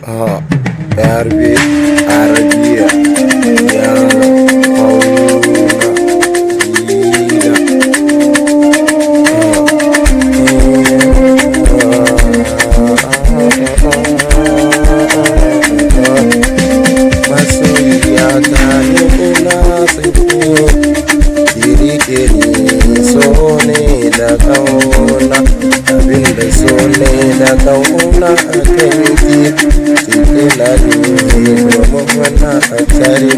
H R B Arabiya Yara Kauna Ila. Masoyiya ta, ni ina son ki riƙe ni. So ne da ƙauna, abinda so ne da ƙauna a kan ki. Ki na ni domin muna a tare,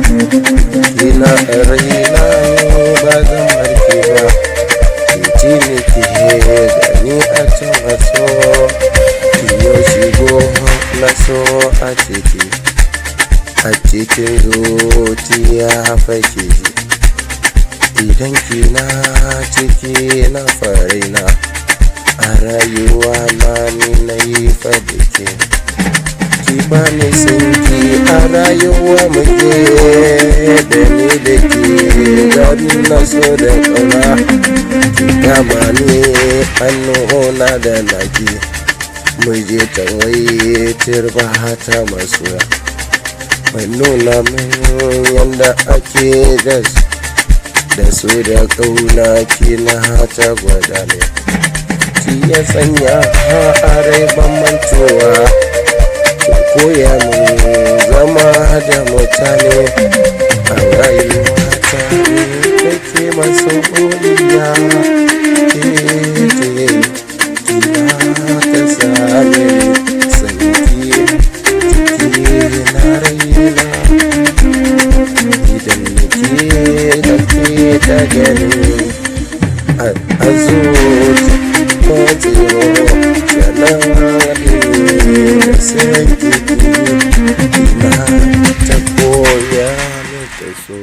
kina a raina, ni ba zan barki ba. Ki ji ni, ki gani a can a so ki yo shigo na so a ciki, a cikin zuciya fake ji. Idan kina ciki na faraina a rayuwa na, ni na yi fadike. Ki bani sanki a rayuwa, muke da ni da ke gani na so da ƙauna. Ki kama ni hannuna da naki, mu je tawai turba ta masoya. Mai nuna min yanda ake da da su da ƙauna, kina ta gwada ne. Shi ya sanya a rai ban mantuwa, ki koya min zama da mutane a rayuwa ta. Ni da ke masoyiya, ke ce kina ta same ni sanki ciki na raina. Idan nake da ke ta gani a zuci ko tsiro sanadi da sanki, kina ta koya min ta so.